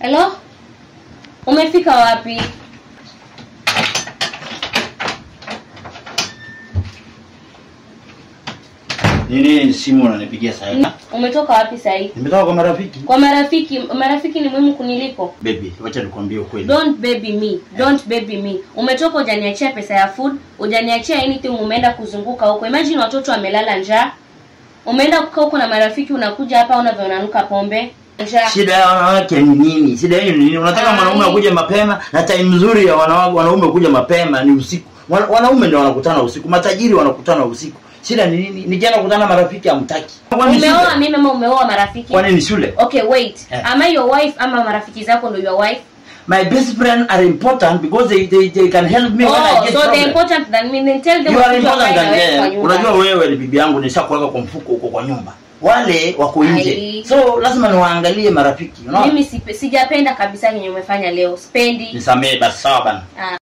Hello? Umefika wapi? Nini simu unanipigia sasa hivi? Umetoka wapi sasa hivi? Nimetoka kwa marafiki. Kwa marafiki, marafiki ni muhimu kuniliko. Baby, wacha nikwambie ukweli. Don't baby me. Don't baby me. Umetoka hujaniachia pesa ya food, hujaniachia anything, umeenda kuzunguka huko. Imagine watoto wamelala njaa. Umeenda kukaa huko na marafiki, unakuja hapa unavyonanuka pombe. Njaa. Shida ya wanawake ni nini? Shida yenu ni nini? Unataka mwanaume akuje mapema na time nzuri ya wanawake wanaume kuja mapema ni usiku. Wanaume ndio wanakutana usiku, matajiri wanakutana usiku. Shida ni nini? Nikienda kukutana marafiki hamtaki. Umeoa mimi ama umeoa marafiki? Kwani ni shule? Okay, wait. Am I your wife ama marafiki zako ndio your wife? My best friend are important because they can help me when I get so problem. They're important than me. Then tell them you are what important than them. Unajua wewe ni bibi yangu, nishakuweka kwa mfuko huko kwa nyumba. Wale wako nje. So lazima niwaangalie marafiki, unaona? Mimi sijapenda kabisa yenye umefanya leo. Sipendi. Nisamee basi, sawa bana.